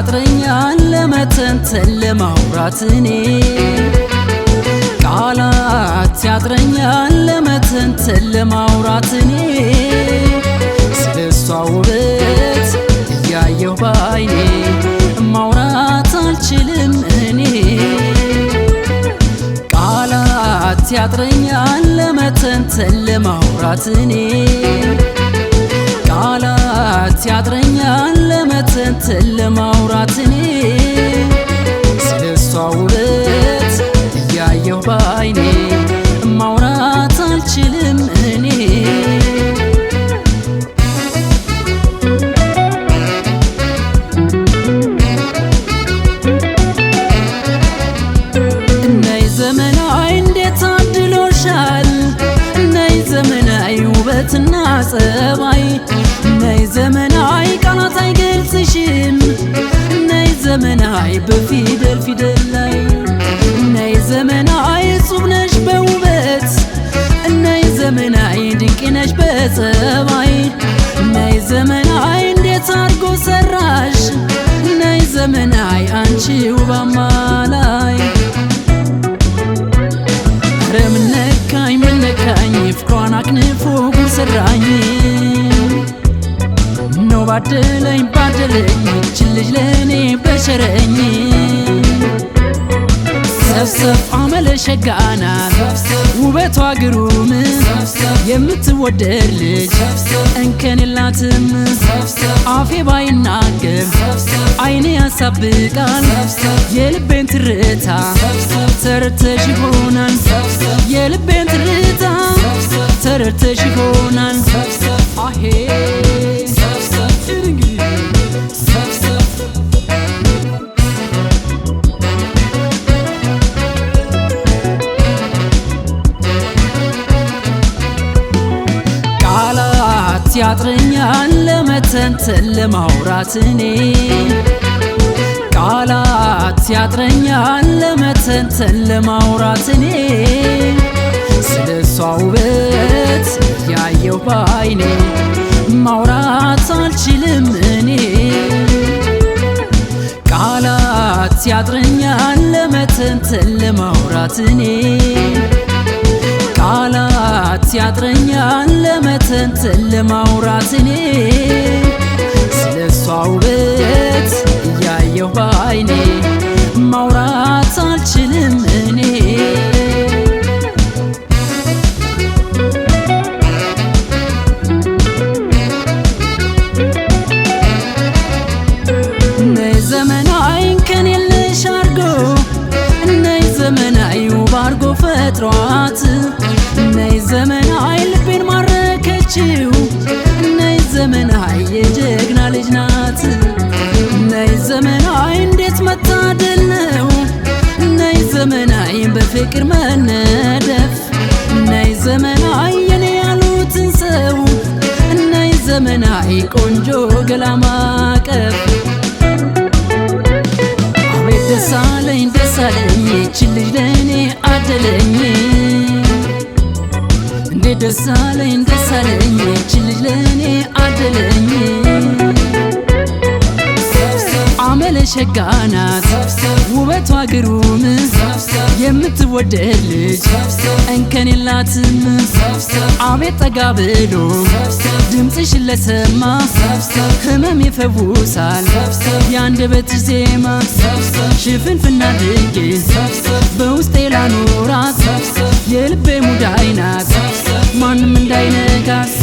ያጥረኛል ለመተንተን ለማውራት እኔ ቃላት ያጥረኛል ለመተንተን ለማውራት እኔ ስለሷ ውበት እያየሁ ባይኔ ማውራት አልችልም እኔ ቃላት ያጥረኛል ለመተንተን ለማውራት እኔ ቃላት ያጥረኛል ለመተንተን ለማውራት እኔ ስለሷ ውበት እያየሁ ባይኔ ማውራት አልችልም እኔ ነይ ዘመናዊ እንዴት አድሎሻል ነይ ዘመናዊ ውበትና ጸባይ ነይ ዘመናዊ ቃላት አይገልጽሽም ነይ ዘመናዊ በፊደል ፊደል ላይ ነይ ዘመናዊ እጹብ ነሽ በውበት ነይ ዘመናዊ ድንቅ ነሽ በጸባይ ነይ ዘመናዊ እንዴት አድርጎ ሰራሽ ነይ ዘመናዊ አንቺ ውብ አማላይ ኧረ ምን ነካኝ ምን ነካኝ ፍቅሯን አክንፎ ጉድ ሰራኝ ምነው ባደለኝ ባደለኝ ይችን ልጅ ለእኔ በቸረኝ ሰፍሰፍ አመለ ሸጋ ናት ውበቷ ግሩም የምትወደድ ልጅ እንከን የላትም አፌ ባይናገር አይኔ ያሳብቃል የልቤን ትርታ ተረድተሽ ይሆናል የልቤን ትርታ ተረድተሽ ይሆናል አሄ ቃላት ያጥረኛል ለመተንተን ለማውራት እኔ ቃላት ያጥረኛል ለመተንተን ለማውራት እኔ ስለሷ ውበት እያየሁ ባይኔ ማውራት አልችልም እኔ ቃላት ያጥረኛል ለመተንተን ለማውራት እኔ ቃላት ያጥረኛል ለመተንተን ለማውራት እኔ ስለሷ ውበት እያየሁ ባይኔ ማውራት አልችልም እኔ ነይ ዘመናዊ እንከን የለሽ አርጎ ነይ ዘመናዊ ውብ አርጎ ፈጥሯት ነይ ዘመናዊ ልቤን ማረከችው ነይ ዘመናዊ የጀግና ልጅ ናት ነይ ዘመናዊ እንዴት መታደል ነው ነይ ዘመናዊ በፍቅር መነደፍ ነይ ዘመናዊ የኔ ያሉትን ሰው ነይ ዘመናዊ ቆንጆ ገላ ማቀፍ አቤት ደሳለኝ ደሳለኝ ይችን ልጅ ለእኔ አደለኝ እንዴት ደሳለኝ ደሳለኝ ይችን ልጅ ለእኔ አደለኝ አመለ ሸጋ ናት ውበቷ ግሩም የምትወደድ ልጅ እንከን የላትም አቤት ጠጋ ብሎ ድምፅሽን ለሰማ ህመም ይፈውሳል የአንደበትሽ ዜማ ሽፍንፍና አድርጌ በውስጤ ላኖራት የልቤ ሙዳይ ናት ማንም እንዳይነካት